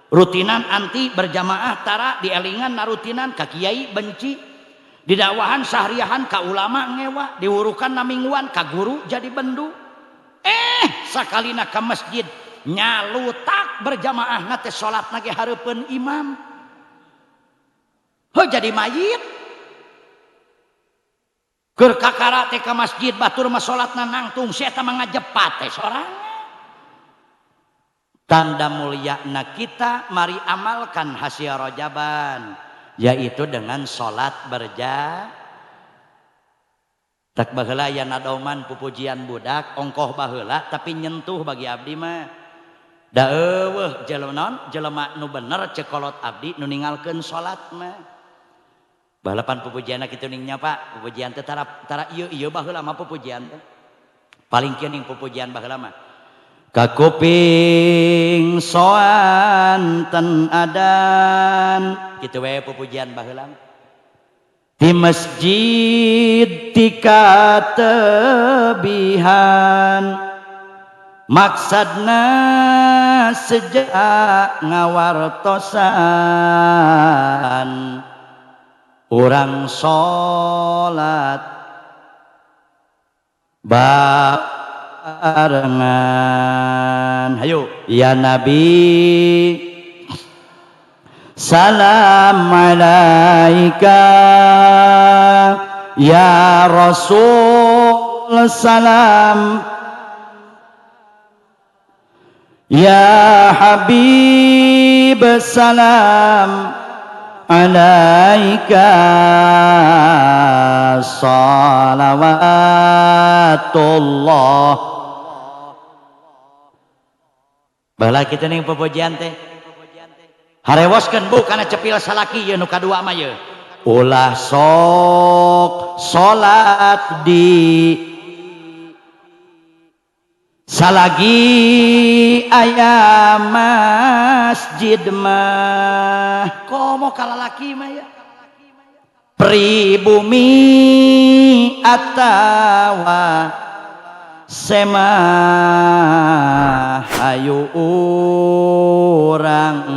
Rutinan anti berjamaah tara dielingan narutinan ka kiai benci. Didakwahan sahriahan ka ulama ngewa, diwurukan namingguan ka guru jadi bendu. Sakalina ka masjid nyalutak berjamaah na teh salat ge hareupeun imam. Heuh jadi mayit. Keur kakara teh ka masjid batur mah salatna nangtung si eta mah ngajepat teh sorangan. Tanda mulyana kita mari amalkan hasil rojaban, yaitu dengan sholat berja. Tak baheula aya nadoman pupujian budak ongkoh baheula tapi nyentuh bagi abdi mah. Da eueuh jelema jelema nu bener cekolot abdi nu ninggalkeun salat mah. Baheula pan pupujianna kitu ning nya Pak, pupujian teh tara tara ieu ieu baheula mah pupujian teh. Paling kieu ning pupujian baheula mah. Kakuping soanten adan kitu we pupujian baheula. Di masjid tika tebihan maksadna sejak ngawartosan urang salat barengan. Hayu ya Nabi salam alaika ya Rasul salam ya Habib salam alaika salawatullah. Baheula kitu ning pupujian teh harewoskeun bu kana cepil salaki ieu nu kadua mah ieu. Ulah sok salat di salagi aya masjid mah komo kalalaki mah ya pribumi atawa semah hayu urang.